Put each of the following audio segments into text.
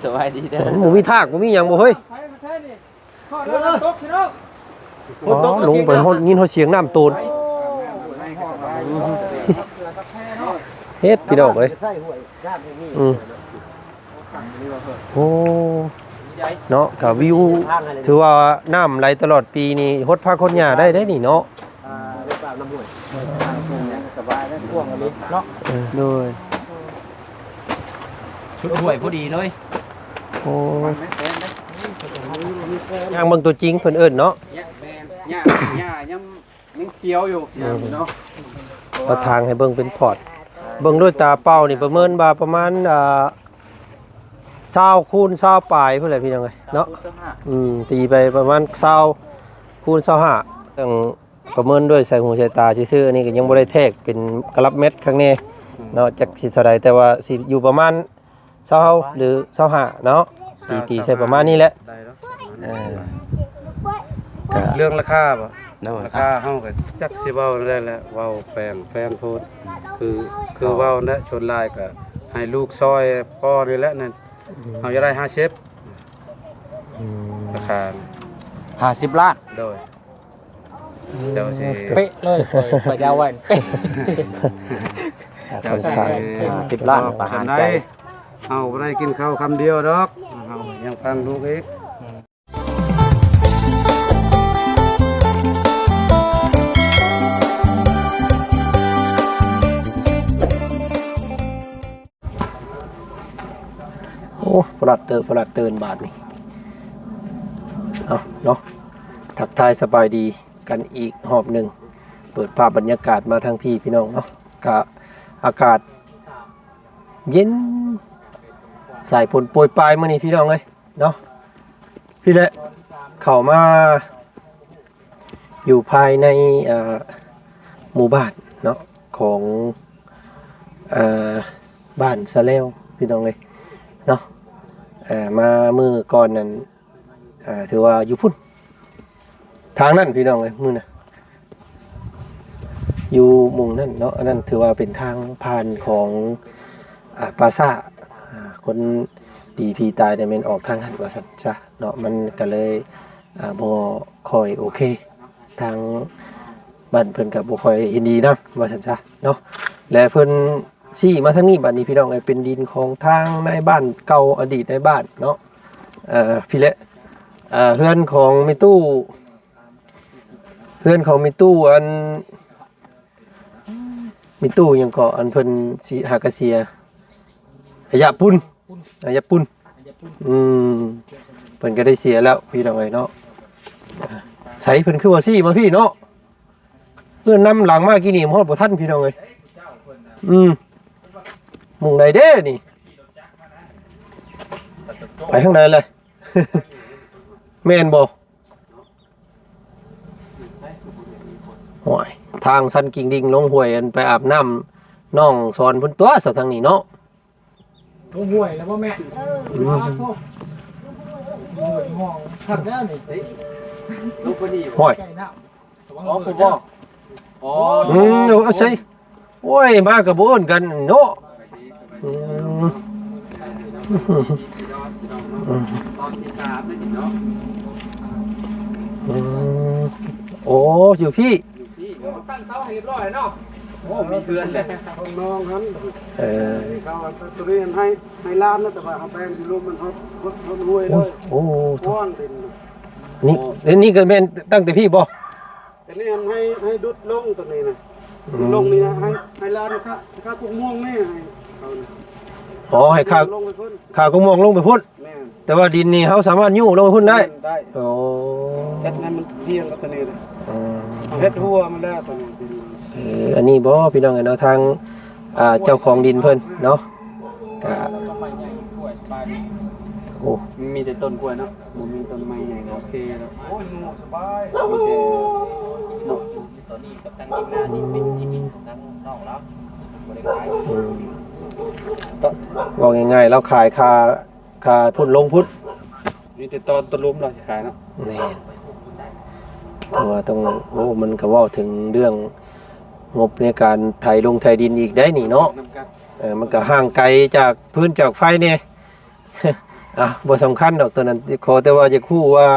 ສະບາຍດີເດີ. ບໍ່ມີທາກ ບໍ່ມີຫຍັງບໍ່ເຮີ້ຍ? ອໍ ລົງໄປຮອດ ຍິນຮອດສຽງນ້ຳໂຕນ ເຮັດ ພີ່ນ້ອງເອີຍ. ອືມ ໂອ້ ເນາະ ກະວິວ ຖືວ່ານ້ຳໄຫຼຕະຫຼອດປີນີ້ ຫົດຜັກຫົດຫຍ້າໄດ້ເດ້ນີ້ເນາະ. ອ່າ ໄດ້ປາກນ້ຳຫ້ວຍ ສະບາຍໄດ້ ກວ້າງອີ່ຫຼີເນາະ. ເອີ ໂດຍ ຊຸດຫ້ວຍພໍດີເລີຍ. ໂອ້ ຍ່າງເບິ່ງຕົວຈິງເພິ່ນເອີ້ນເນາະ. ຫຍ້າ ແມ່ນ ຫຍ້າ ຫຍ້າຍັງ ຍັງຂຽວຢູ່ ອືມ ເນາະ. ເຂົາຖາງໃຫ້ເບິ່ງເປັນພອດ ເບິ່ງດ້ວຍຕາເປົ່ານີ້ປະເມີນວ່າປະມານ ອ່າ ຊາວຄູນຊາວປາຍພຸ້ນແຫຼະ ພີ່ນ້ອງເອີຍເນາະ. ອືມ ຕີໄປປະມານຊາວຄູນຊາວຫ້າ ເຊິ່ງປະເມີນດ້ວຍສາຍຫູສາຍຕາຊື່ໆ ອັນນີ້ກໍຍັງບໍ່ໄດ້ແທກເປັນກະລັບແມັດຄັກແນ່ ອືມ ເນາະ ຈັກຊິເທົ່າໃດ ແຕ່ວ່າຊິຢູ່ປະມານ ຊາວຫຼືຊາວຫ້າເນາະ ຕີ ຕີໃສ່ປະມານນີ້ແຫຼະ. ເອີ ກະເລື່ອງລາຄາບໍ່? ໂດຍ ລາຄາເຮົາກໍຈັກຊິເວົ້າແນວໃດແຫຼະ ເວົ້າແປງແຟນໂພດ ຄື ຄືເວົ້າແຫຼະ ສ່ວນຫຼາຍກໍໃຫ້ລູກຊ່ອຍພໍ່ນີ້ແຫຼະນັ້ນ. ອືມ ເຮົາຢາກໄດ້ຫ້າສິບ ອືມ ລາຄາຫ້າສິບລ້ານ. ໂດຍ. ເຈົ້າຊິເປະເລີຍ ຂ້ອຍ ຂ້ອຍຈະເອົາໄວ້ເປະ ເຈົ້າຊິຫ້າສິບລ້ານ ປະຫານໃຈ. ເຮົາບໍ່ໄດ້ກິນເຂົ້າຄຳດຽວດອກ ເຮົາຍັງຟັງລູກອີກ. ໂອ້ ພະລັດເຕີ ພະລັດເຕີນບາດນີ້. ເອົາເນາະ ທັກທາຍສະບາຍດີກັນອີກຮອບໜຶ່ງ ເປີດພາບບັນຍາກາດມາທາງພີ້ ພີ່ນ້ອງເນາະ. ກະອາກາດເຢັນ ສາຍຝົນໂປຍປາຍມື້ນີ້ ພີ່ນ້ອງເອີຍເນາະ. ພີ້ແຫຼະ ເຂົ້າມາ ຢູ່ພາຍໃນ ເອີ ໝູ່ບ້ານເນາະ ຂອງ ເອີ ບ້ານສະແລວ ພີ່ນ້ອງເອີຍເນາະ. ເອີ ມາມື້ກ່ອນນັ້ນ ເອີ ຖືວ່າຢູ່ພຸ້ນ ທາງນັ້ນ ພີ່ນ້ອງເອີຍ ມື້ນະ ຢູ່ໝ່ອງນັ້ນເນາະ. ອັນນັ້ນຖືວ່າເປັນທາງຜ່ານຂອງ ອາ ປ່າຊ້າ ອາ ຄົນດີຜີຕາຍນີ້ແມ່ນອອກທາງນັ້ນ ວ່າຊັ້ນຊະເນາະ. ມັນກະເລີຍ ອາ ບໍ່ຄ່ອຍໂອເຄ ທາງບ້ານເພິ່ນກະບໍ່ຄ່ອຍເຫັນດີນຳ ວ່າຊັ້ນຊະເນາະ. ແລະເພິ່ນຊີ້ມາທາງນີ້ ບາດນີ້ ພີ່ນ້ອງເອີຍ ເປັນດິນຂອງທາງນາຍບ້ານເກົ່າ ອະດີດນາຍບ້ານເນາະ. ເອີ ພີ້ແຫຼະ ເຮືອນຂອງແມ່ຕູ້ ເຮືອນຂອງແມ່ຕູ້ ອັນ ມີຕູ້ຫຍັງເກາະ ອັນເພິ່ນຊິຫາກະເສຍ ອາຍະປຸນ ອາຍະປຸນ ອາຍະປຸນ ອືມ ເພິ່ນກໍໄດ້ເສຍແລ້ວ ພີ່ນ້ອງເອີຍເນາະ. ໃສ ເພິ່ນຄືວ່າຊີ້ມາພີ້ເນາະ ເພິ່ນນຳຫຼັງມາກີ້ນີ້ ຮອດບໍ່ທັນ ພີ່ນ້ອງເອີຍ. ອືມ ໝ່ອງໃດເດ້ນີ້ ໄປທາງໃດແຫຼະ ແມ່ນບໍ່? ໂອ້ຍ ທາງຊັນກິງດິງລົງຫ້ວຍ ອັນໄປອາບນ້ຳ ນ້ອງສອນພຸ້ນຕົວະ ຊະ ທາງນີ້ເນາະ. ລົງຫ້ວຍແລ້ວບໍ່ແມ່? ເອີ ອືມ ໂອ້ຍ ຫ້ອງຄັກແລ້ວນີ້ ລົງໄປນີ້ ຫ້ວຍ ໃກ້ນ້ຳ ອໍ ຜູ້ບໍ່ ອໍ ອືມ ເອົາໃສ່ ໂອ້ຍ ມາກໍບໍ່ເອີ້ນກັນເນາະ. ອືມ ອືມ ອືມ ໂອ້ ຢູ່ພີ້ ຕັ້ງເສົາໃຫ້ຮຽບຮ້ອຍເນາະ. ໂອ້ ມີເຮືອນແລ້ວ ຂອງນ້ອງຫັ້ນ ເອີ ເຂົາເອົາຕົວນີ້ໃຫ້ ໃຫ້ຫຼານນະ ແຕ່ວ່າເຮົາແປງຢູ່ລຸ່ມມັນຮອດ ຮອດຫ້ວຍເລີຍ. ໂອ້ ກວ້າງດິນ ນີ້ ນີ້ກໍແມ່ນຕັ້ງແຕ່ພີ້ບໍ່? ອັນນີ້ໃຫ້ ໃຫ້ດຸດລົງຕົວນີ້ນະ ອືມ ດຸດລົງນີ້ນະ ໃຫ້ ໃຫ້ລາວນະ ຄ່າ ຄ່າກົກມ່ວງນີ້ໃຫ້ເຂົານະ. ອໍ ໃຫ້ຄ່າ ລົງໄປພຸ້ນ ຄ່າກົກມ່ວງລົງໄປພຸ້ນ. ແມ່ນ ແຕ່ວ່າດິນນີ້ເຮົາສາມາດຍູ້ລົງໄປພຸ້ນໄດ້. ແມ່ນ ໄດ້. ໂອ້ ເຮັດໃຫ້ມັນຮຽງກັບຕົວນີ້ນະ. ອໍ ເຮົາເຮັດຮົ້ວມັນແລ້ວຕົວນີ້. ເອີ ອັນນີ້ບໍ່ ພີ່ນ້ອງເອີຍເນາະ ທາງ ອ່າ ເຈົ້າຂອງດິນເພິ່ນເນາະ ກະ ໂອ້ ມີແຕ່ຕົ້ນກ້ວຍເນາະ ບໍ່ມີຕົ້ນໄມ້ໃຫຍ່ ກໍໂອເຄແລ້ວ. ໂອ້ຍ ສະບາຍ ມີແຕ່ເນາະ ຕອນນີ້ກັບທາງທີມງານນີ້ເປັນທີ່ດິນຂອງທາງນ້ອງລາວ ບໍ່ໄດ້ຂາຍ. ອືມ ເວົ້າງ່າຍໆ ລາວຂາຍຄ່າ ຄ່າພຸ້ນລົງພຸ້ນ ມີແຕ່ຕອນຕົ້ນລົມລາວຊິຂາຍເນາະ. ແມ່ນ ເພາະວ່າຕ້ອງ ໂອ້ ມັນກໍເວົ້າເຖິງເລື່ອງງົບໃນການໄຖລົງໄຖດິນອີກໄດ໋ນີ້ເນາະ. ເອີ ມັນກໍຫ່າງໄກຈາກຟືນຈາກໄຟແດ່. ອ່ະ ບໍ່ສຳຄັນດອກໂຕນັ້ນ ຂໍແຕ່ວ່າຢາກຮູ້ວ່າ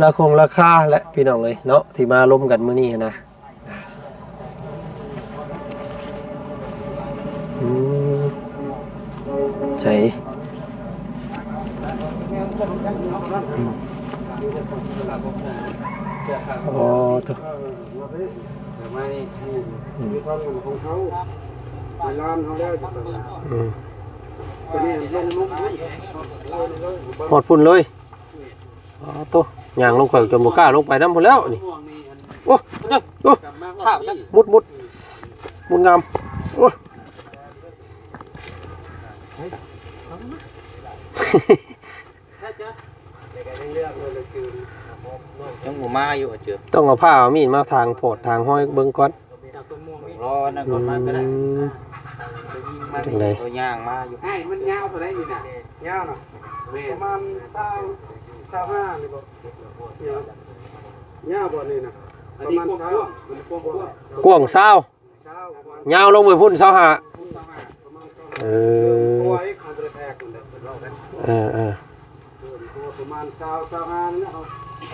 ລາຄົງລາຄາແຫຼະພີ່ນ້ອງເອີຍເນາະ ທີ່ມາລົມກັນມື້ນີ້ຫັ້ນນະ. ອືມ ໃສ ອືມ ອໍ ໂທ້ ອືມ ອືມ ຮອດພຸ້ນເລີຍ. ອໍ ໂທ້ ຍ່າງລົງ ຂ້ອຍຈົນບໍ່ກ້າລົງໄປນຳພຸ້ນແລ້ວນີ້. ໂອ້ ໂອ້ ມຸດ ມຸດ ມຸດງາມ. ໂອ້ ຍັງບໍ່ມາຢູ່ ເຈີ ຕ້ອງເອົາຜ້າເອົາມີດມາຖາງ ຖອງຮອຍເບິ່ງກ່ອນ. ລໍອັນນັ້ນກ່ອນມາກໍໄດ້. ອືມ ຈັ່ງໃດ ໂຕຍ່າງມາຢູ່. ອ້າຍ ມັນຍາວເທົ່າໃດນີ້ນະ? ຍາວນະ ແມ່ນ ປະມານຊາວ ຊາວຫ້ານີ້ບໍ່? ຍາວ ຍາວບໍ່ນີ້ນະ? ປະມານຊາວ ກວ້າງຊາວ ຍາວລົງໄປພຸ້ນຊາວຫ້າ. ເອີ ເອີ ເອີ ປະມານຊາວ ຊາວຫ້ານີ້ແຫຼະ.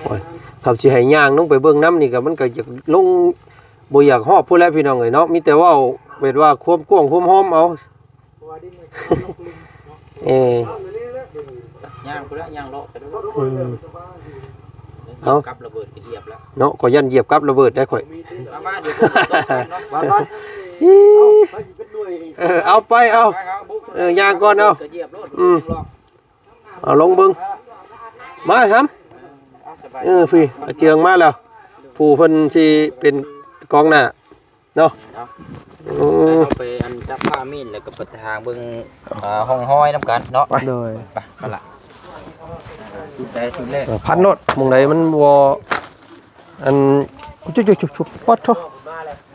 ໂອ້ຍ ຄັນຊິໃຫ້ຍ່າງລົງໄປເບິ່ງນຳນີ້ກໍ ມັນກໍຢາກລົງ ບໍ່ຢາກຮອບພຸ້ນແຫຼະພີ່ນ້ອງເອີຍເນາະ. ມີແຕ່ເວົ້າແບບວ່າຄວາມກວ້າງຄວາມຮອມເອົາ. ເອີ ຍ່າງພຸ້ນແຫຼະ ຍ່າງເລາະໄປເດີ. ອືມ ເອົາ ກັບລະເບີດໄປຢຽບແລ້ວເນາະ. ຂ້ອຍຢ້ານຢຽບກັບລະເບີດໄດ໋ຂ້ອຍ. ມາ ມາ ດຽວ ເອີ ເອົາໄປ ເອົາ ເອີ ຍ່າງກ່ອນ ເອົາ ອືມ ເອົາລົງເບິ່ງ ມາ ຫຳ. ເອີ ພີ່ ອາເຈືອງມາແລ້ວ ຜູ້ເພິ່ນຊິເປັນກອງໜ້າເນາະ. ເອົາ ອືມ ເຮົາໄປອັນຈັບຜ້າມີດ ແລ້ວກໍໄປທາງເບິ່ງ ເອີ ຮ່ອງຮອຍນຳກັນເນາະ. ໂດຍ ໄປ ໄປລະ ຈຸດໃດຈຸດແລກ ເອີ ພັນໂລດ ໝ່ອງໃດມັນບໍ່ ອັນ ຈຸ ຈຸ ຈຸ ປະໂທ້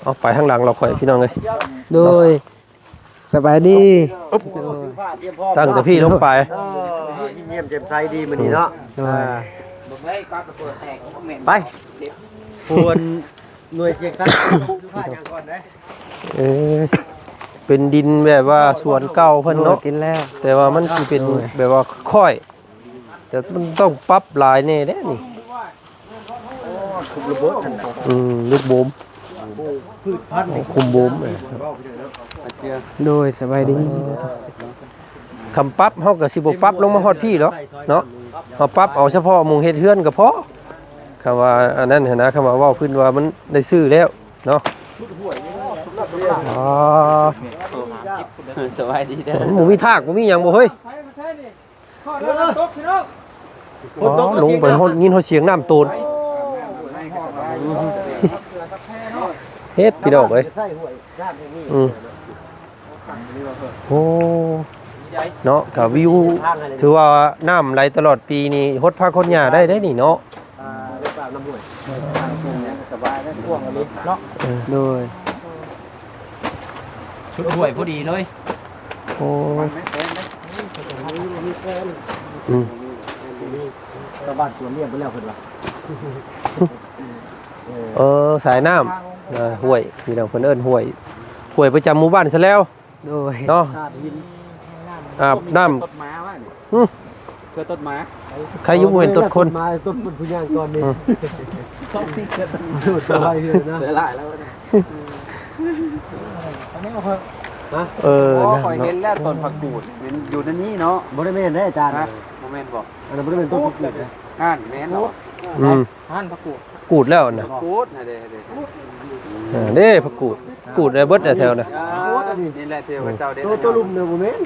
ເອົາໄປທາງຫຼັງລາວຂ້ອຍ ພີ່ນ້ອງເອີຍ. ໂດຍ ສະບາຍດີ ໂດຍ ຕັ້ງແຕ່ພີ້ລົງໄປ ເອີ ຍິ້ມແຍ້ມແຈ່ມໃສດີມື້ນີ້ເນາະ. ໂດຍ ອ່າ ໄປ ຜູ້ອັນ ໜ່ວຍສຽງຕັ້ງ ເອີ ເປັນດິນແບບວ່າສວນເກົ່າເພິ່ນເນາະ ໂດຍ ແຕ່ວ່າມັນຊິເປັນ ໂດຍ ແບບວ່າຄ້ອຍ ແຕ່ມັນຕ້ອງປັບຫຼາຍແດ່ເດ້ນີ້. ຄຸມລະເບີດຫັ້ນນະ ອືມ ລູກໂບມ ພືດພັນ ໂອ້ ຄຸມໂບມ ເອີ ໂດຍ ສະບາຍດີ. ຄຳປັບເຮົາກໍຊິບໍ່ປັບລົງມາຮອດພີ້ດອກເນາະ ເຮົາປັບເອົາສະເພາະໝ່ອງເຮັດເຮືອນກໍພໍ. ຄຳວ່າອັນນັ້ນຫັ້ນນະ ຄຳວ່າເວົ້າພື້ນວ່າມັນໄດ້ຊື້ແລ້ວເນາະ. ອໍ ສະບາຍດີເດີ ມັນບໍ່ມີທາກ ບໍ່ມີຫຍັງບໍ່ເຮີ້ຍ? ອໍ ລົງໄປຮອດ ຍິນຮອດສຽງນ້ຳໂຕນ ເຮັດ ພີ່ນ້ອງເອີຍ. ອືມ ໂອ້ ເນາະ ກະວິວ ຖືວ່ານ້ຳໄຫຼຕະຫຼອດປີນີ້ ຫົດຜັກຫົດຫຍ້າໄດ້ເດ້ນີ້ເນາະ. ອ່າ ເຮັດຕາມນ້ຳຫ້ວຍ ສະບາຍເດ້ ກວ້າງອີ່ຫຼີເນາະ. ເອີ ໂດຍ ຊຸດຫ້ວຍພໍດີເລີຍ. ໂອ້ ອືມ ຊາວບ້ານສວນລ້ຽງໄປແລ້ວເພິ່ນວ່າ. ເອີ ສາຍນ້ຳ ເອີ ຫ້ວຍ ພີ່ນ້ອງເພິ່ນເອີ້ນຫ້ວຍ ຫ້ວຍປະຈຳໝູ່ບ້ານຊະແລ້ວ. ໂດຍ ເນາະ ອາບນ້ຳ ອືມ ເພື່ອຕົ້ນໝາ ໃຄຢູ່ບໍ່ເຫັນຕົ້ນຄົນ ຕົ້ນໝາ ຕົ້ນມັນຜູ້ຍ່າງກ່ອນນີ້. ອືມ ສວຍຫຼາຍແລ້ວ ເອີ ຂ້ອຍເຫັນແລ້ວ ຕົ້ນຜັກກູດ ເຫັນຢູ່ໃນນີ້ເນາະ. ບໍ່ໄດ້ແມ່ນເດ້ອາຈານ ບໍ່ແມ່ນບໍ່? ອັນນັ້ນບໍ່ໄດ້ແມ່ນຕົ້ນຜັກກູດເດ້. ຫັ້ນແມ່ນເນາະ ອືມ ຫັ້ນຜັກກູດ ກູດແລ້ວນະ ກູດຫັ້ນເດ້ ເດ້ ເອີ ເດ້ຜັກກູດ ກູດໄດ້ເບິດແຖວນັ້ນ. ອ່າ ນີ້ແຫຼະທີ່ເຂົາເຈົ້າເດ້ ໂຕ ໂຕລຸ່ມເນາະ ບໍ່ແມ່ນ.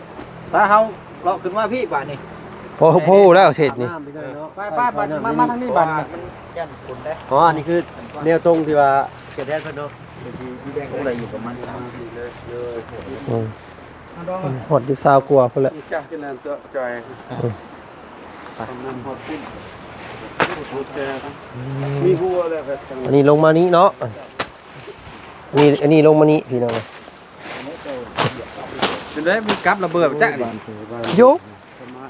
ຖ້າເຮົາເລາະຂຶ້ນມາພີ້ບາດນີ້ ພໍ ພໍຮູ້ແລ້ວເຂດນີ້. ໄປໆ ມາ ມາທາງນີ້ບາດນີ້. ອໍ ອັນນີ້ຄືແນວຕົງທີ່ວ່າເຂດແດນເພິ່ນເນາະ ທີ່ແບ່ງຕົງໄດ້ຢູ່ປະມານ ອືມ ຮອດຢູ່ຊາວກວ່າພຸ້ນແຫຼະ. ອັນນີ້ລົງມານີ້ເນາະ ອັນນີ້ ອັນນີ້ລົງມານີ້ພີ່ນ້ອງ. ເປັນໄດ ມີກັບລະເບີດຈັກນີ້ ໂຍ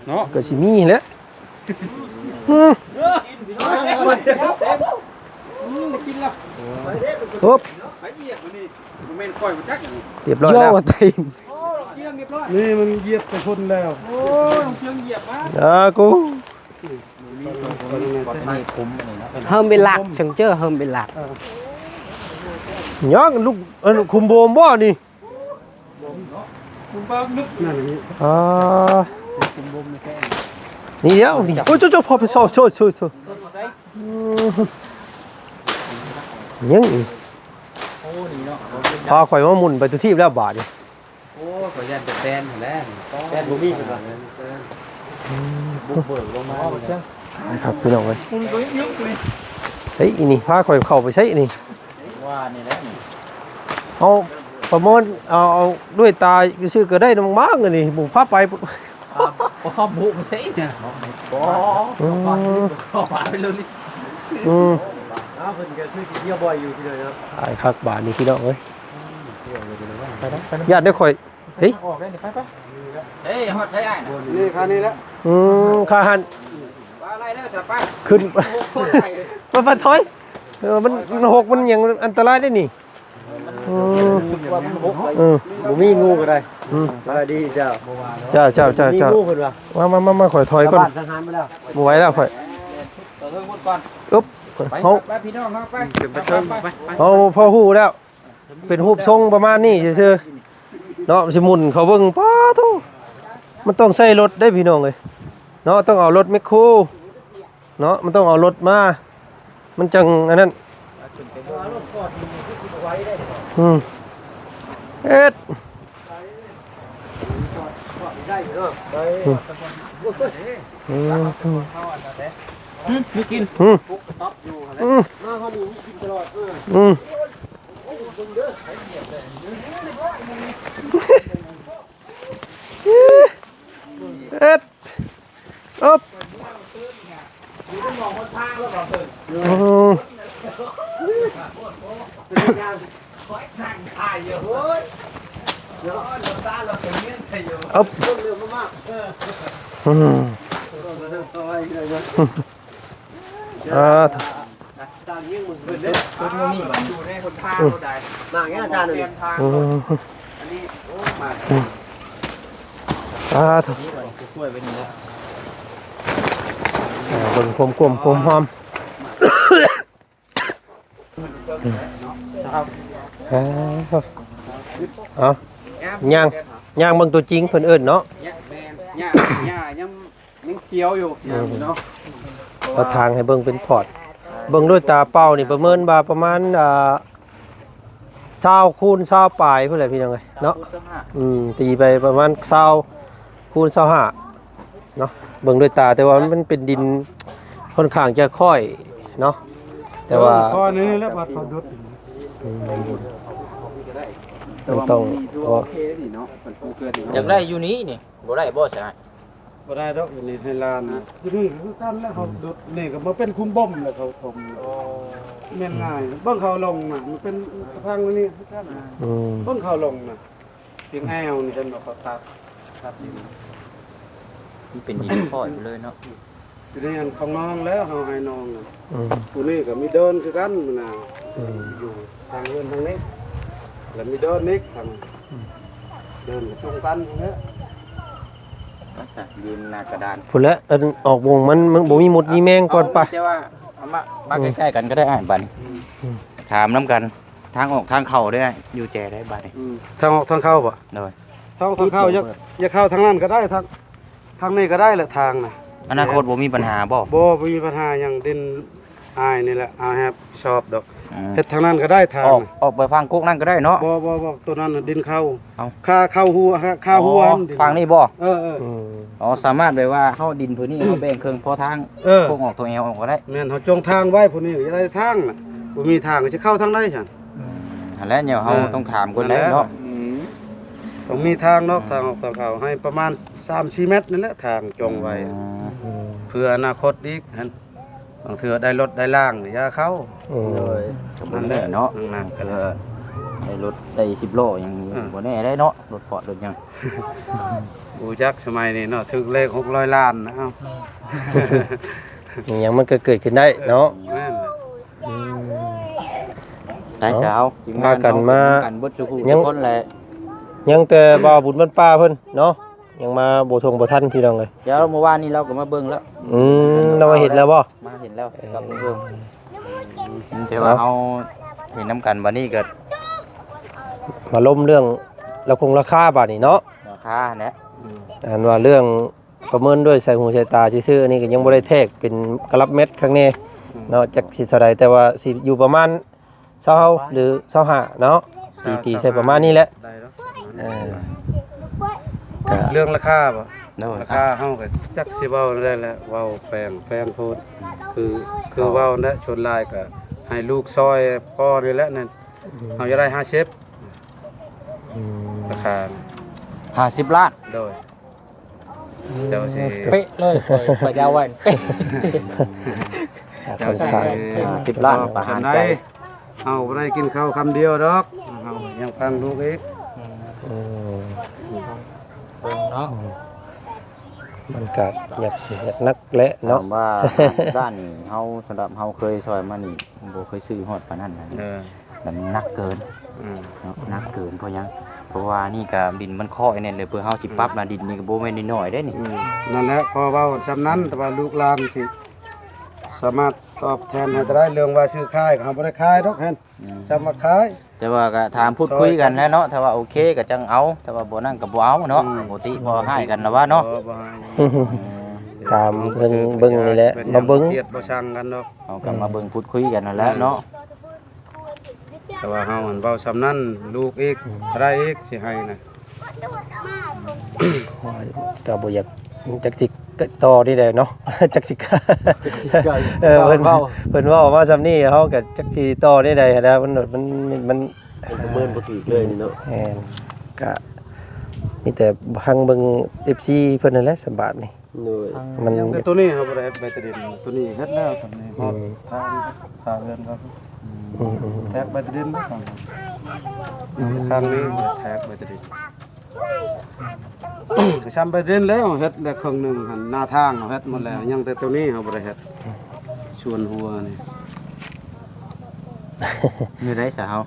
ເນາະ ກໍຊິມີແຫຼະ. ອືມ ຮຶບ ບໍ່ແມ່ນຂ້ອຍບໍ່ຈັກອັນນີ້ ຮຽບຮ້ອຍແລ້ວ. ໂຍ ວ່າໄຕ ນີ້ມັນຢຽບໄປພຸ້ນແລ້ວ. ອາກູ ເຮີມເວລາ ເຊິ່ງເຈີເຮີມເວລາ ຍັງລູກ ອັນ ຄຸມໂບມບໍ່ນີ້? ອ່າ ນີ້ດຽວນີ້ ໂອ້ຍ ໂອ້ຍ ໂອ້ຍ ພໍ່ໄປຊອກ ໂອ້ຍ ໂອ້ຍ ໂອ້ຍ ຍັງອີກ ພາຂ້ອຍມາໝຸ່ນໄປທຸກທີບແລ້ວບາດນີ້. ໂອ້ ຂ້ອຍຢ້ານແຕ່ແຕນຫັ້ນແຫຼະ ແຕນບໍ່ມີເພິ່ນວ່າ ອືມ ບຸກເບີກລົງມານີ້ແຫຼະ ຄັກພີ່ນ້ອງເອີຍ ເຮີ້ຍ ອີນີ້ພາຂ້ອຍເຂົ້າໄປໃສນີ້ ວ່ານີ້ແຫຼະນີ້ ເອົາປະເມີນ ເອົາ ເອົາດ້ວຍຕາຊື່ກໍໄດ້ນຳໝາກອັນນີ້ ບໍ່ພາໄປ ອ່າ ບໍ່ພາບຸກໃສ ບໍ່ ອືມ ໄປເລີຍ ອືມ ອ້າວ ເພິ່ນກໍຄືຊິທ່ຽວບ່ອຍຢູ່ພີ່ນ້ອງເນາະ ຫຼາຍຄັກບາດນີ້ພີ່ນ້ອງເອີຍ ຢ້ານໄດ້ຂ້ອຍ ເຮີ້ຍ ອອກໄດ້ນີ້ ໄປໆ ເອີຍ ຮອດໃສອ້າຍ ນີ້ຄ່ານີ້ແຫຼະ ອືມ ຄ່າຫັ້ນ ວ່າໄລ່ແລ້ວສະໄປ ຂຶ້ນ ໂອ້ໂຫ ໄປ ໄປ ຖອຍ ເອີ ມັນ ມັນຫົກ ມັນຫຍັງ ອັນຕະລາຍເດ້ນີ້ ອືມ ເອີ ບໍ່ມີງູກໍໄດ້ ອືມ ສະບາຍດີເຈົ້າ ເຈົ້າ ເຈົ້າ ເຈົ້າ ມີງູເພິ່ນວ່າ ມາ ມາ ມາ ມາ ຂ້ອຍຖອຍກ່ອນ ບ້ານທະຫານມາແລ້ວ ບໍ່ໄຫວແລ້ວຂ້ອຍ ເອີ ອຶບ ໄປ ເຮົາ ໄປ ພີ່ນ້ອງເຮົາ ໄປ ຂຶ້ນໄປເທິງ ໄປ ເຮົາພໍຮູ້ແລ້ວ ເປັນຮູບຊົງປະມານນີ້ຊື່ໆ ເນາະ ຊິໝຸ່ນເຂົ້າເບິ່ງ ປາໂທ້ ມັນຕ້ອງໃຊ້ລົດເດ້ພີ່ນ້ອງເອີຍ ເນາະ ຕ້ອງເອົາລົດແມັກໂຄ ເນາະ ມັນຕ້ອງເອົາລົດມາ ມັນຈັ່ງອັນນັ້ນ ອືມ ເຮັດ ອືມ ອືມ ອືມ ມີກິນ ອືມ ອືມ ອືມ ເຮັດ ອຶບ ອືມ ອຶບ ອືມ ອ່າ ຕ່າງຍິງເບິ່ງເພິ່ນເດ້ ເພິ່ນບໍ່ມີບັດ ຢູ່ໃນຫົນທາງ ອືມ ໂລດໃດ ໝາກຫຍັງອາຈານ ອັນນີ້ ອືມ ອັນນີ້ ໂອ້ ໝາກ ອືມ ສາທຸ ນີ້ບັດ ກ້ວຍໄປນີ້ແຫຼະ ອ່າ ເບິ່ງຄວາມກວມຄວາມຫອມ ອ່າ ເອົາ ຍ່າງ ຍ່າງເບິ່ງຕົວຈິງເພິ່ນເອີ້ນເນາະ ຍ່າງ ແມ່ນ ຍ່າງ ຍ່າງ ຍັງຂຽວຢູ່ ອືມ ເນາະ ເອົາທາງໃຫ້ເບິ່ງເປັນພອດ ເບິ່ງດ້ວຍຕາເປົ່ານີ້ປະເມີນວ່າປະມານ ອ່າ ຊາວຄູນຊາວປາຍພຸ້ນແຫຼະພີ່ນ້ອງເອີຍເນາະ ອືມ ຕີໄປປະມານຊາວຄູນຊາວຫ້າເນາະ ເບິ່ງດ້ວຍຕາ ແຕ່ວ່າມັນເປັນດິນຂ້ອນຂ້າງຈະຄ້ອຍເນາະ ແຕ່ວ່າ ເອີ ຂ້ອຍນີ້ແຫຼະ ບາດເຂົາດຸດ ອືມ ມັນຕ້ອງ ຢາກໄດ້ຢູ່ນີ້ນີ້ ບໍ່ໄດ້ບໍ່ຊະ? ບໍ່ໄດ້ດອກ ຢູ່ນີ້ໃຫ້ຫຼານ ຢູ່ນີ້ຄືກັນແຫຼະ ເຮົາດຸດນີ້ກໍມາເປັນຄຸ້ມບົ່ມແລ້ວ ເຂົາຖົມ ແມ່ນງ່າຍ ເບິ່ງເຂົາລົງນະ ມັນເປັນທາງນີ້ຄືກັນ ອືມ ເບິ່ງເຂົາລົງນະ ຕຽງແອວນີ້ເຫັນບໍ່ ເຂົາຕັດ ຕັດດິນ ມັນເປັນດິນຄ້ອຍໄປເລີຍເນາະ ຢູ່ໃນອັນຂອງນ້ອງແລ້ວ ເຮົາໃຫ້ນ້ອງນະ ອືມ ຜູ້ນີ້ກໍມີເດີ່ນຄືກັນນະ ອືມ ຢູ່ທາງເຮືອນທາງນີ້ ແລ້ວມີເດີ່ນອີກທາງ ອືມ ເດີ່ນກໍຈຸງກັນພຸ້ນແຫຼະ ຢືນໜ້າກະດານ ພຸ້ນແຫຼະ ອັນອອກວົງມັນ ມັນບໍ່ມີມົດມີແມງກ່ອນປະ ແຕ່ວ່າເອົາມາ ມາ ອືມ ໃກ້ໆກັນກໍໄດ້ອ້າຍ ບາດນີ້ ອືມ ຖາມນຳກັນ ທາງອອກທາງເຂົ້າເດ້ ຢູ່ແຈໄດ້ບາດນີ້ ອືມ ທາງອອກທາງເຂົ້າບໍ່? ໂດຍ ທາງອອກທາງເຂົ້າ ຢາກ ຢາກເຂົ້າທາງນັ້ນກໍໄດ້ ທາງ ທາງນີ້ກໍໄດ້ແຫຼະ ທາງນະ ອະນາຄົດບໍ່ມີບັນຫາບໍ່? ບໍ່ ບໍ່ມີບັນຫາຫຍັງ ດິນອ້າຍນີ້ແຫຼະ ອ້າຍຮັບຜິດຊອບດອກ ອືມ ເຮັດທາງນັ້ນກໍໄດ້ ທາງ ອອກ ນະ ອອກໄປຝັ່ງກົກນັ້ນກໍໄດ້ເນາະ ບໍ່ ບໍ່ ບໍ່ ໂຕນັ້ນນະດິນເຂົາ ເອົ້າ ຄ່າເຂົ້າຫົວ ຄ່າ ຄ່າຫົວ ອໍ ຫັ້ນດິນ ຝັ່ງນີ້ບໍ່? ເອີ ເອີ ອືມ ອໍ ສາມາດແບບວ່າເຮົາດິນພື້ນນີ້ ເຮົາແບ່ງເຄິ່ງພໍທາງ ເອີ ໂຄ້ງອອກໂທແອວອອກກໍໄດ້ ແມ່ນ ເຮົາຈົງທາງໄວ້ ຜູ້ນີ້ຢາກໄດ້ທາງນະ ບໍ່ມີທາງຊິເຂົ້າທາງໃດຊັ້ນ? ອືມ ຫັ້ນແຫຼະ ແນວເຮົາ ເອີ ຕ້ອງຖາມກ່ອນແຫຼະເນາະ ອືມ ຕ້ອງມີທາງເນາະ ອືມ ທາງອອກທາງເຂົ້າ ໃຫ້ປະມານສາມສີ່ແມັດນັ້ນແຫຼະ ທາງຈົງໄວ້ ອືມ ເພື່ອອະນາຄົດອີກຫັ້ນ ບາງເທື່ອໄດ້ລົດໄດ້ລາງ ຢ່າເຂົ້າ ອືມ ໂດຍ ກໍບໍ່ແນ່ເນາະ ນັ້ນກໍໄດ້ລົດໄດ້ສິບລໍ້ຫຍັງ ເອີ ບໍ່ແນ່ໄດ໋ເນາະ ລົດເພາະລົດຫຍັງ ບໍ່ຈັກສະໄໝນີ້ເນາະ ຖືກເລກຫົກຮ້ອຍລ້ານນະ ເອົ້າ ອີຫຍັງມັນກໍເກີດຂຶ້ນໄດ້ເນາະ ແມ່ນ ອືມ ໄດ້ຊາວ ເອົາ ທີມງານ ພາກັນມາ ເຮົາເປັນນຳກັນເບິດສູ່ຜູ້ ຍັງ ທຸກຄົນແຫຼະ ຍັງແຕ່ບ່າວບຸນບ້ານປ່າເພິ່ນເນາະ ຍັງມາບໍ່ທົ່ງບໍ່ທັນພີ່ນ້ອງເອີຍ. ດຽວມື້ວານນີ້ລາວກໍມາເບິ່ງແລ້ວ. ອືມ ລາວມາເຫັນແລ້ວບໍ່? ມາເຫັນແລ້ວ ເອີ ກັບເບິ່ງ ແຕ່ວ່າເຮົາເຫັນນຳກັນ ບັດນີ້ກໍມາລົມເລື່ອງລາຄາຄົງລາຄາບາດນີ້ເນາະ. ລາຄາຫັ້ນແຫຼະ ອັນວ່າເລື່ອງປະເມີນດ້ວຍສາຍຫູສາຍຕາຊື່ໆ ອັນນີ້ກໍຍັງບໍ່ໄດ້ແທກເປັນກະລັບແມັດຄັກແນ່ເນາະ ຈັກຊິເທົ່າໃດ ແຕ່ວ່າຊິຢູ່ປະມານ ຊາວ ຫຼື ຊາວຫ້າເນາະ ຕີ ຕີໃສ່ປະມານນີ້ແຫຼະ. ເອີ ກະເລື່ອງລາຄາບໍ່? ໂດຍ ລາຄາເຮົາກໍຈັກຊິເວົ້າແນວໃດແຫຼະ ເວົ້າແປງ ແປງໂພດ ຄື ຄືເວົ້າແຫຼະ ສ່ວນຫຼາຍກໍໃຫ້ລູກຊ່ອຍພໍ່ນີ້ແຫຼະນັ້ນ ເຮົາຢາກໄດ້ຫ້າສິບ ອືມ ລາຄາ ຫ້າສິບລ້ານ. ໂດຍ ເຈົ້າຊິ ເປະເລີຍ ຂ້ອຍ ຂ້ອຍຈະເອົາໄວ້ເປະ ເຈົ້າຊິຫ້າສິບລ້ານປະຫານໃຈ. ເຮົາບໍ່ໄດ້ກິນເຂົ້າຄຳດຽວດອກ ເຮົາຍັງຟັງລູກອີກ. ອືມ ເບິ່ງເນາະ ມັນກະຍາກ ຍາກໜັກແຫຼະເນາະ ຖາມວ່າຮ້ານນີ້ ເຮົາ ສຳລັບເຮົາເຄີຍຊ່ອຍມານີ້ ບໍ່ເຄີຍຊື້ຮອດປານນັ້ນນະ. ເອີ ມັນໜັກເກີນ ອືມ ເນາະ ໜັກເກີນ. ເພາະຫຍັງ? ເພາະວ່ານີ້ກະດິນມັນຄ້ອຍແນ່ນເລີຍ ເພື່ອເຮົາຊິປັບນະ ອືມ ດິນນີ້ກໍບໍ່ແມ່ນນ້ອຍໆເດ້ນີ້. ອືມ ນັ້ນແຫຼະ ພໍເວົ້າສ່ຳນັ້ນ ແຕ່ວ່າລູກຫຼານຊິສາມາດຕອບແທນໃຫ້ໄດ້ ເລື່ອງວ່າຊື້ຂາຍ ເຮົາບໍ່ໄດ້ຂາຍດອກຫັ້ນ ອືມ ຈຳວ່າຂາຍ ແຕ່ວ່າກໍຖາມ ອືມ ພູດຄຸຍກັນແຫຼະເນາະ ຖ້າວ່າໂອເຄກໍຈັ່ງເອົາ ແຕ່ວ່າບໍ່ນັ້ນກໍບໍ່ເອົາເນາະ. ອືມ ປົກກະຕິບໍ່ຮ້າຍກັນລະວ່າເນາະ ບໍ່ ບໍ່ຮ້າຍ ຖາມເບິ່ງ ເບິ່ງນີ້ແຫຼະ ມາເບິ່ງ ບໍ່ກຽດບໍ່ຊັງກັນດອກ ເຮົາກໍມາເບິ່ງ ອືມ ພູດຄຸຍກັນນັ້ນແຫຼະເນາະ. ແມ່ນ ແຕ່ວ່າເຮົາຫັ້ນເວົ້າສ່ຳນັ້ນ ລູກອີກ ອືມ ເທົ່າໃດອີກຊິໃຫ້ນະ? ໂອ້ຍ ກໍບໍ່ຢາກ ຈັກຊິຕໍ່ນີ້ແຫຼະເນາະ ຈັກຊິ ຈັກຊິ ເອີ ເພິ່ນ ເວົ້າ ເພິ່ນເວົ້າມາສ່ຳນີ້ ເຮົາກໍຈັກຊິຕໍ່ແນວໃດຫັ້ນນະ ມັນ ມັນ ມັນ ມັນປະເມີນບໍ່ຖືກເລີຍນີ້ເນາະ. ແມ່ນ ກະມີແຕ່ຟັງເບິ່ງເອັຟຊີເພິ່ນນັ້ນແຫຼະ ສຳບາດນີ້. ໂດຍ ມັນ ຍັງແຕ່ໂຕນີ້ເຮົາບໍ່ໄດ້ເຮັດໃບຕາດິນ ໂຕນີ້ເຮັດແລ້ວ ຕອນນີ້ຮອດ ອືມ ທາງ ທາງເຮືອນເຂົາ ອືມ ແທກໃບຕາດິນ ອືມ ທາງນີ້ແທກໃບຕາດິນ ກໍຊຳໃບຕາດິນແລ້ວ ເຮັດແລ້ວເຄິ່ງໜຶ່ງຫັ້ນ ໜ້າທາງເຮົາເຮັດໝົດແລ້ວ ອືມ ຍັງແຕ່ໂຕນີ້ເຮົາບໍ່ໄດ້ເຮັດ ສ່ວນຫົວນີ້ ຢູ່ໃດສະເຮົາ?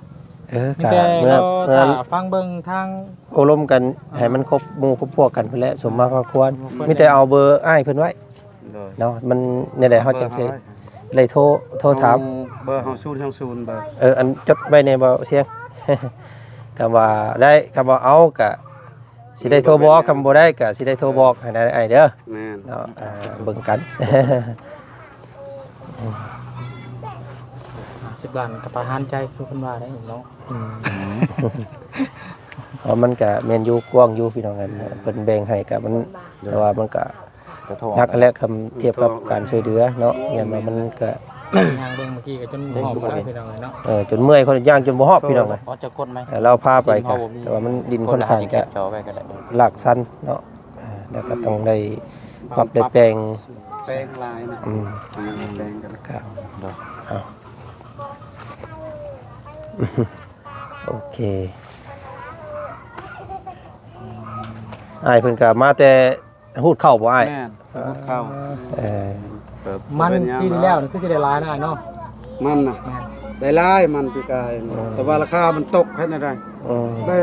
ເອີ ມີແຕ່ກໍເມື່ອ ເມື່ອ ຖ້າຟັງເບິ່ງທາງ ໂອ້ລົມກັນ ອ່າ ໃຫ້ມັນຄົບໝູ່ຄົບພວກກັນພຸ້ນແຫຼະ ສົມມາພາຄວນ ມີແຕ່ເອົາເບີອ້າຍເພິ່ນໄວ້ ໂດຍ ເນາະ ມັນແນວໃດເຮົາຈັ່ງຊິໄດ້ໂທ ໂທຖາມ ເອົາເບີເຮົາ ສູນສອງສູນ ເບີ ເອີ ອັນຈົດໄວ້ແດ່ບໍ່ຊຽງ ຄຳວ່າໄດ້ ຄຳວ່າເອົາກະຊິໄດ້ໂທບອກ ມີເບີ ຄຳບໍ່ໄດ້ກະຊິໄດ້ໂທບອກໃຫ້ໄດ້ອ້າຍເດີ ແມ່ນ ເນາະ ອ່າ ເບິ່ງກັນ ຫ້າສິບລ້ານກໍປະຫານໃຈຄືເພິ່ນວ່າໄດ໋ເນາະ. ອືມ ເພາະມັນກະແມ່ນຢູ່ ກວ້າງຢູ່ພີ່ນ້ອງເອີຍ ເພິ່ນແບ່ງໃຫ້ກະມັນ ແຕ່ວ່າມັນກະ ກະໂທ ໜັກຫັ້ນແຫຼະ ຄັນທຽບກັບການຊ່ວຍເຫຼືອເນາະ ແມ່ນວ່າມັນກະ ຍ່າງເບິ່ງເມື່ອກີ້ກໍຈົນຫອບແລ້ວພີ່ນ້ອງເອີຍເນາະ ເອີ ຈົນເມື່ອຍ ຄົນຍ່າງຈົນບໍ່ຫອບພີ່ນ້ອງເອີຍ ເອີ ລາວພາໄປກະ ແຕ່ວ່າມັນດິນຂ້ອນຂ້າງຈະລາກຊັນເນາະ ເອີ ແລ້ວກໍຕ້ອງໄດ້ປັບໄດ້ແປງ ແປງຫຼາຍນະ ອືມ ແປງກັນ ເອົາ ໂອເຄ ອ້າຍເພິ່ນກໍມາແຕ່ຮູດເຂົ້າບໍ່ອ້າຍ? ແມ່ນ ຮູດເຂົ້າ ເອີ ມັນປີທີ່ແລ້ວນີ້ຄືຊິໄດ້ຫຼາຍນະອ້າຍເນາະ ມັນນະ ແມ່ນ ໄດ້ຫຼາຍມັນປີກາຍ ອືມ ແຕ່ວ່າລາຄາມັນຕົກ ເຮັດແນວໃດ ອືມ ໄດ້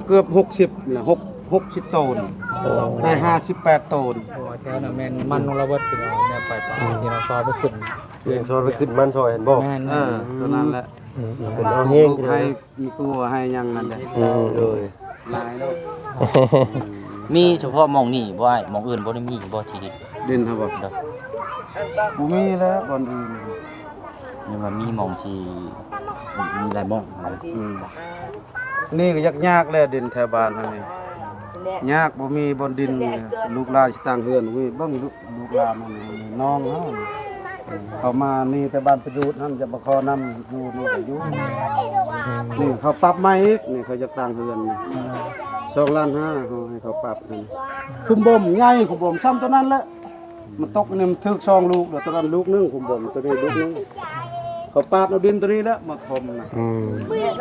ເກືອບຫົກສິບແຫຼະ ຫົກ ຫົກສິບໂຕນ ໂອ້ ໄດ້ຫ້າສິບແປດໂຕນ ໂອ້ ແຖວນັ້ນແມ່ນມັນຂອງລາວເບິດ ພີ່ນ້ອງ ແນວໄຟຟ້າ ອືມ ທີ່ເຮົາຊອຍໄປຂຶ້ນ ທີ່ເຮົາຊອຍໄປຂຶ້ນມັນຊອຍຫັ້ນບໍ່? ແມ່ນ ເອີ ຕົວນັ້ນແຫຼະ ອືມ ເພິ່ນເອົາແຮງ ໃຫ້ມີກົວໃຫ້ຫຍັງນັ້ນແຫຼະ ອືມ ໂດຍ ຫຼາຍເນາະ ມີສະເພາະໝ່ອງນີ້ບໍ່ອ້າຍ? ໝ່ອງອື່ນບໍ່ໄດ້ມີບໍ່ທີ່ດິນ? ດິນຫັ້ນບໍ່? ໂດຍ ບໍ່ມີແລ້ວບ່ອນອື່ນ ຍັງວ່າມີໝ່ອງທີ່ມີຫຼາຍໝ່ອງ ອືມ ນີ້ກໍຍາກໆແຫຼະ ດິນແຖວບ້ານເຮົານີ້ ຍາກ ບໍ່ມີບ່ອນດິນ ລູກຫຼານຊິຕັ້ງເຮືອນ ເບິ່ງລູກຫຼານນັ້ນ ນ້ອງເຮົາ ເຂົາມານີ້ແຕ່ບ້ານປະດູດຫັ້ນ ຈະມາຂໍນຳຢູ່ນີ້ກໍຢູ່ ນີ້ເຂົາປັບໃໝ່ອີກ ນີ້ເຂົາຢາກຕັ້ງເຮືອນ ສອງລ້ານຫ້າ ເຮົາໃຫ້ເຂົາປັບຫັ້ນ ຂຸມບົ່ມໃຫຍ່ ຂຸມບົ່ມຊ່ຳຕົວນັ້ນແຫຼະ ມັນຕົກນີ້ມັນຖືກສອງລູກ ແລ້ວຕົວນັ້ນລູກໜຶ່ງ ຂຸມບົ່ມຕົວນີ້ລູກໜຶ່ງ ເຂົາປາດເອົາດິນຕົວນີ້ແຫຼະມາຖົມນະ ອືມ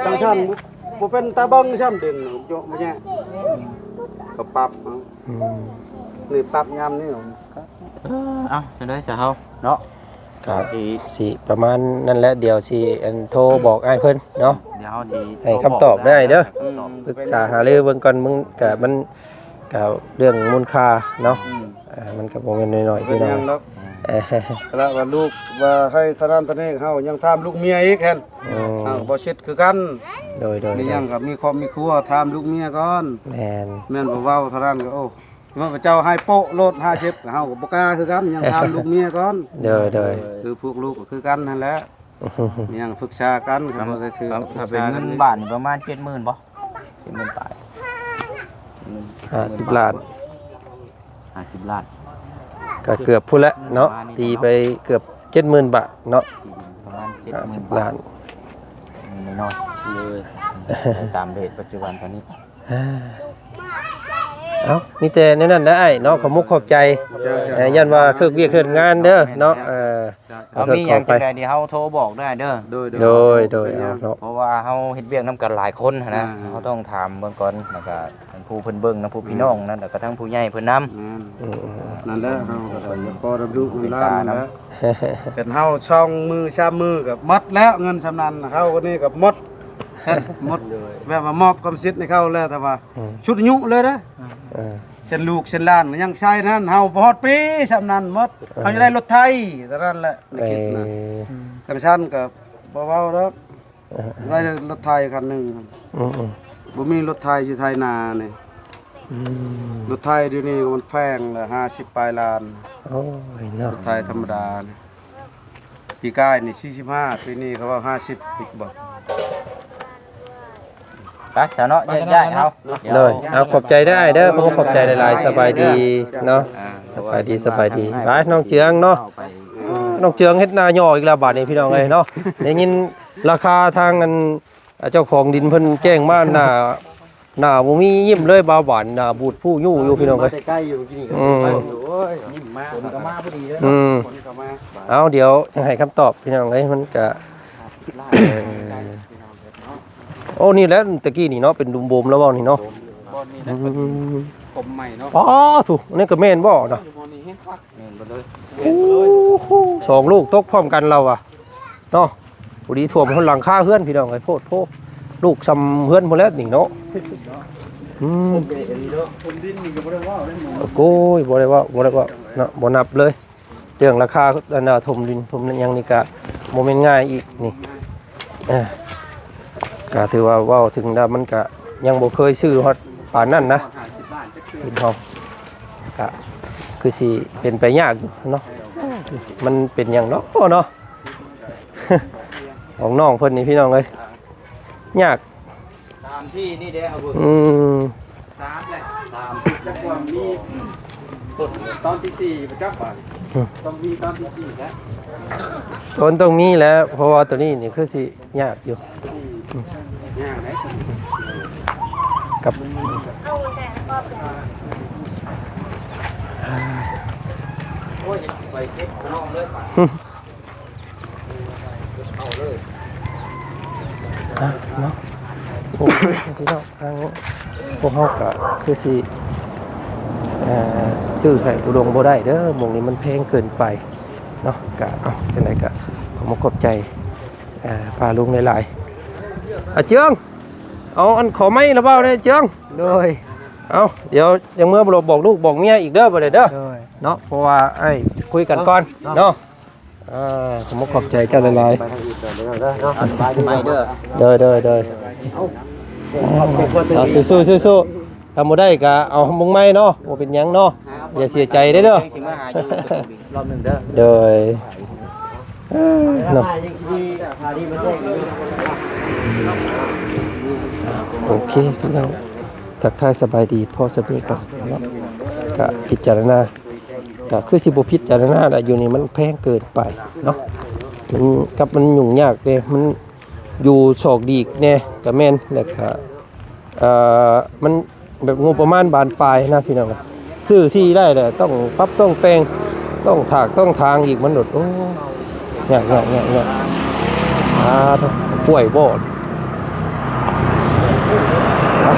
ຈັ່ງຊັ້ນບໍ່ ບໍ່ເປັນຕາເບິ່ງຊ້ຳ ດິນໂຈະມາແຍະ ເຂົາປັບເອົາ ອືມ ນີ້ປັບຍາມນີ້ ເອົາ ຈັ່ງໃດຊະເຮົາເນາະ ກໍຊິ ຊິປະມານນັ້ນແຫຼະ ດຽວຊິອັນໂທບອກອ້າຍເພິ່ນເນາະ ດຽວເຮົາຊິໃຫ້ຄຳຕອບໄດ້ເດີ ອືມ ປຶກສາຫາລືເບິ່ງກ່ອນ ມຶງກະມັນ ກໍເລື່ອງມູນຄ່າເນາະ ອືມ ເອີ ມັນກໍບໍ່ແມ່ນນ້ອຍໆ ເປັນຫຍັງດອກ ເອີ ລະວ່າລູກວ່າໃຫ້ເທົ່ານັ້ນເທົ່ານີ້ ເຮົາຍັງຖາມລູກເມຍອີກຫັ້ນ ອືມ ເຮົາກໍບໍ່ສິດຄືກັນ ໂດຍໆໆ ມີຫຍັງກໍມີຄອບມີຄົວ ຖາມລູກເມຍກ່ອນ ແມ່ນ ແມ່ນບໍ່ເວົ້າເທົ່ານັ້ນກໍ ໂອ້ ວ່າເຈົ້າໃຫ້ໂປະໂລດ ຫ້າສິບ ເຮົາກໍບໍ່ກ້າຄືກັນ ຍັງຖາມລູກເມຍກ່ອນ ໂດຍໆ ຄືພວກລູກກໍຄືກັນຫັ້ນແຫຼະ ມີຫຍັງປຶກສາກັນ ຄັນບໍ່ໄດ້ຖືກ ຖ້າເປັນເງິນບາດນີ້ປະມານເຈັດໝື່ນບໍ່? ເຈັດໝື່ນປາຍ ຫ້າສິບລ້ານ ຫ້າສິບລ້ານ ກໍເກືອບພຸ້ນແຫຼະເນາະ ປະມານນີ້ ຕີໄປເກືອບເຈັດໝື່ນບາດເນາະ ປະມານເຈັດໝື່ນ ຫ້າສິບລ້ານ ນ້ອຍໆ ເອີ ຕາມເຣດປັດຈຸບັນຕອນນີ້ ອ່າ ເອົ້າ ມີແຕ່ແນວນັ້ນນະອ້າຍເນາະ ຂອບມຸກຂອບໃຈ ເອີ ຢ້ານວ່າເຄີກວຽກເຄື່ອງງານເດີເນາະ ເອີ ເຮົາມີຫຍັງຈັ່ງໃດນີ້ເຮົາໂທບອກໄດ້ເດີ ໂດຍ ໂດຍ ເນາະ ເພາະວ່າເຮົາເຮັດວຽກນຳກັນຫຼາຍຄົນຫັ້ນນະ ອ່າ ເຮົາຕ້ອງຖາມເບິ່ງກ່ອນ ແລ້ວກໍ ອັນຜູ້ເພິ່ນເບິ່ງນຳ ຜູ້ພີ່ນ້ອງນັ້ນ ແລ້ວກໍທັງຜູ້ໃຫຍ່ເພິ່ນນຳ ແມ່ນ ອືມ ນັ້ນແຫຼະ ເຮົາກໍຢາກຂໍນຳລູກນຳຫຼານນັ້ນແຫຼະ ເປັນເຮົາສອງມື້ສາມມື້ກໍໝົດແລ້ວ ເງິນສ່ຳນັ້ນ ເຮົານີ້ກໍໝົດ ໝົດ ແບບວ່າມອບກຳສິດໃຫ້ເຂົາແລ້ວ ແຕ່ວ່າ ອືມ ຊຸດອາຍຸເລີຍນະ ເອີ ເຊັ່ນລູກເຊັ່ນຫຼານກໍຍັງໃຊ້ນັ້ນ ເຮົາບໍ່ຮອດປີສ່ຳນັ້ນໝົດ ເອີ ເຮົາຈະໄດ້ລົດໄຖເທົ່ານັ້ນແຫຼະ ໃນຄລິບນະ ເອີ ຈັ່ງຊັ້ນກໍບໍ່ເວົ້າດອກ ເອີ ໄດ້ລົດໄຖຄັນໜຶ່ງ ອືມໆ ບໍ່ມີລົດໄຖຊິໄຖນານີ້ ອືມ ລົດໄຖດຽວນີ້ມັນແພງລະຫ້າສິບປາຍລ້ານ ໂອ້ຍເນາະ ລົດໄຖທຳມະດານີ້ ປີກາຍນີ້ສີ່ສິບຫ້າ ປີນີ້ເຂົາເວົ້າຫ້າສິບອີກບໍ່ ໄປຊະເນາະ ແຍກຍ້າຍເຮົາ ໂດຍ ເອົາ ຂອບໃຈເດີອ້າຍເດີ ຂອບໃຈຫຼາຍໆ ສະບາຍດີເນາະ ອ່າ ສະບາຍດີ ສະບາຍດີ ໄປນ້ອງເຈືອງເນາະ ນ້ອງເຈືອງເຮັດໜ້າຫຍໍ້ອີກແລ້ວບາດນີ້ພີ່ນ້ອງເອີຍເນາະ ໄດ້ຍິນລາຄາທາງອັນ ອ່າ ເຈົ້າຂອງດິນເພິ່ນແຈ້ງມາ ໜ້າ ໜ້າບໍ່ມີຍິ້ມເລີຍ ບ່າວບານ ໜ້າບູດຜູ້ຍູ້ຢູ່ພີ່ນ້ອງເອີຍ ມາແຕ່ໄກຢູ່ ມື້ກີ້ນີ້ກໍ ອືມ ໂອ້ຍ ຍິ້ມມາ ຝົນກໍມາພໍດີເດີ ອືມ ຝົນກໍມາ ເອົາ ດຽວຈັ່ງໃຫ້ຄຳຕອບພີ່ນ້ອງເອີຍ ມັນກະ ເອີ ໂອ້ ນີ້ແຫຼະ ຕະກີ້ນີ້ເນາະ ເປັນດຸມໂບມແລ້ວເວົ້ານີ້ເນາະ ບ່ອນນີ້ແຫຼະ ອືມ ກົມໃໝ່ເນາະ ອໍ ໂທ້ ອັນນີ້ກໍແມ່ນບໍ່ນະ? ແມ່ນເບິດເລີຍ ໂອ້ໂຫ ສອງລູກຕົກພ້ອມກັນລາວວ່າເນາະ ພໍດີຖ້ວມຮອດຫຼັງຄາເຮືອນພີ່ນ້ອງເອີຍ ໂພດໂພ ລູກສ່ຳເຮືອນພຸ້ນແຫຼະນີ້ເນາະ ອືມ ໂອ້ຍ ບໍ່ໄດ້ເວົ້າ ບໍ່ໄດ້ເວົ້າເນາະ ບໍ່ນັບເລີຍ ເລື່ອງລາຄາອັນນ່າຖົມດິນຖົມຫຍັງນີ້ກະບໍ່ແມ່ນງ່າຍອີກນີ້ ເອີ ກະຖືວ່າເວົ້າເຖິງລະມັນກະຍັງບໍ່ເຄີຍຊື້ຮອດປານນັ້ນນະ ດິນເຮົາ ກະຄືຊິເປັນໄປຍາກຢູ່ເນາະ ມັນເປັນຫຍັງເນາະເນາະ ຂອງນ້ອງເພິ່ນນີ້ພີ່ນ້ອງເອີຍ ຍາກ ສາມທີ່ນີ້ເດ້ ເອົາເບິ່ງ ອືມ ສາມແຫຼະ ສາມ ຈັກວ່າມີ ອືມ ຕອນທີສີ່ບໍ່ຈັກບາດ ອືມ ຕ້ອງມີຕອນທີສີ່ແຫຼະ ມັນຕ້ອງມີແຫຼະ ເພາະວ່າໂຕນີ້ນີ້ຄືຊິ ຍາກຢູ່ ຍາກເດ້ ກັບ ໂອ້ຍ ໄປເກັບນ້ອງເລີຍ ເອົາເລີຍ ອ່ະ ເນາະ ໂອເຄ ພີ່ນ້ອງ ທາງພວກເຮົາກະຄືຊິ ເອີ ຊື້ໄທອຸດົງບໍ່ໄດ້ເດີ ໝ່ອງນີ້ມັນແພງເກີນໄປເນາະ ກະ ເອົາ ຈັ່ງໃດກະ ຂໍຂອບໃຈ ອ່າ ປ້າລຸງຫຼາຍໆ ອາເຈືອງ ເອົາອັນຂໍໄມ້ລະເວົ້າແດ່ເຈືອງ ໂດຍ ເອົາ ດຽວຍັງເມືອບອກລູກບອກເມຍອີກເດີ ບໍ່ໄດ້ເດີ ໂດຍ ເນາະ ເພາະວ່າອ້າຍຄຸຍກັນກ່ອນ ເນາະ ເນາະ ອ່າ ຂໍຂອບໃຈເຈົ້າຫຼາຍໆ ໄມ້ເດີ ໂດຍ ໂດຍ ໂດຍ ເອົາ ເອົາ ສູ້ໆ ສູ້ໆ ຖ້າບໍ່ໄດ້ກະເອົາມຸງໃໝ່ເນາະ ບໍ່ເປັນຫຍັງເນາະ ຢ່າເສຍໃຈເດີ ຊິມາຫາຢູ່ອີກລອບໜຶ່ງເດີ ໂດຍ ເອີ ເນາະ ໂອເຄ ພີ່ນ້ອງ ທັກທາຍສະບາຍດີພໍສ່ຳນີ້ກ່ອນເນາະ ກະພິຈາລະນາ ກະຄືຊິບໍ່ພິຈາລະນາລະ ຢູ່ນີ້ມັນແພງເກີນໄປເນາະ ມັນ ກັບມັນຫຍຸ້ງຍາກເດ້ ມັນຢູ່ຊອກຫຼີກແດ່ກະແມ່ນ ແລ້ວກະ ເອີ ມັນ ແບບງົບປະມານບານປາຍນະພີ່ນ້ອງ ຊື້ທີ່ໄດ້ແລ້ວຕ້ອງປັບຕ້ອງແປງ ຕ້ອງຖາກຕ້ອງຖາງອີກ ມັນໂດດ ໂອ້ ຍາກໆໆໆ ອ່າ ປ່ວຍບໍ່ ອ່ະ